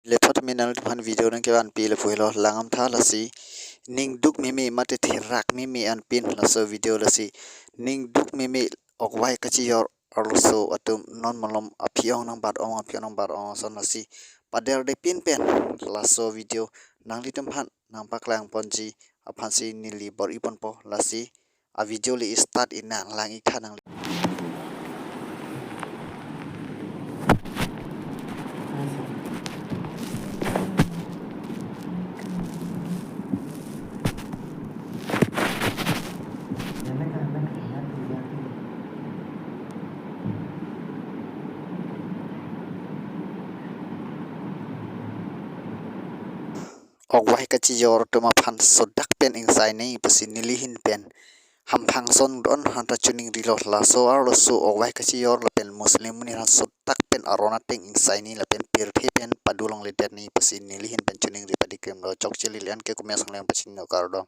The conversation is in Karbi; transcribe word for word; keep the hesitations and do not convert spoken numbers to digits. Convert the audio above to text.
Lethot mi nanglitumphan video nangkevanpi lapu helo, langdamtha. Lasi ning duk meme mate therak meme anpin laso video, lasi ning duk meme ok vai kachijor arloso atum non malom aphi-ong nangbat-ong, aphi-ong nangbat-ong ason, lasi paderdepin pen laso video nanglitumphan nangpaklangponji aphansi neli bor-iponpo. Lasi a video le start-ik nang, lang-iktha nang. Ok vai kachijor atum aphan sodak pen ingsaini pusi neli ahin pen hamphang ason don aphan ta choningrilo. Laso arloso ok vai kachijor lapen Muslim amonit aphan sodak pen aron ateng ingsaini lapen pirthe pen padu longledetni pusi neli ahin pen choningri padikremlo. Chokche, lili an ke kumya sangleng pachini, kardom.